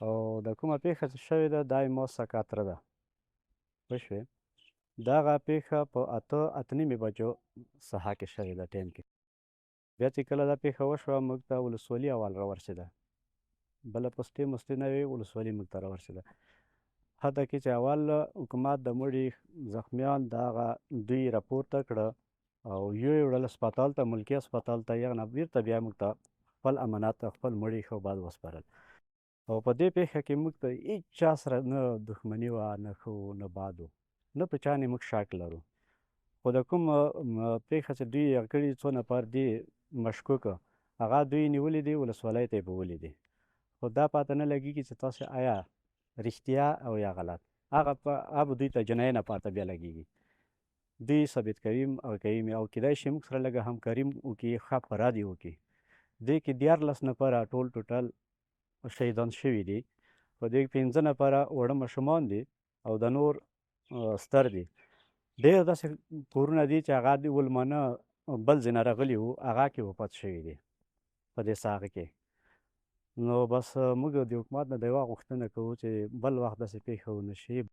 او د کومه پیښه چې شوې ده، دا ما سکه تره ده، پوه شوې؟ دغه پیښه په 8، 8:30 بجو سهار کې شوې ده ټایم کې. بیا چې کله دا پیښه وشوه، موږ ته ولسوالي اول راورسېده، بله پستې مستې نه وې، ولسوالي موږ ته راورسېده. حتی کې چې اول حکومت د مړي زخمیان دغه دوی راپورته کړه او یو یې وړل هسپتال ته، ملکي هسپتال ته. یغنه بیرته بیا موږ ته خپل امانت، خپل مړي ښه بد وسپارل. او په دې پیښه کې موږ ته هیڅ چا سره نه دښمني وه، نه ښه وو نه بد وو، نه په چا نه موږ شک لرو. خو د کوم پیښه چې دوی یې کړي، څو نفر دي مشکوک، هغه دوی نیولي دي، ولسوالۍ ته یې بوولي دي. خو دا پاته نه لګېږي چې تاسو آیا رښتیا او یا غلط، هغه په هغه دوی ته جنایي نه پاته بیا لګېږي، دوی ثابت کوي او کوي. او کېدای شي موږ سره لږه همکاري وکړي، ښه فرادي وکړي. دې کې 13 نفره ټول ټوټل شهیدان شوي دي. په دې کې 5 نفره وړه ماشومان دي او د نور ستر دي. ډېر داسې کورونه دي چې هغه د ولمانه بل ځای نه راغلي وو، هغه کې وفات شوي دي په دې ساحه کې. نو بس موږ د حکومت نه د یوه غوښتنه کوو چې بل وخت داسې پېښه ونه شي.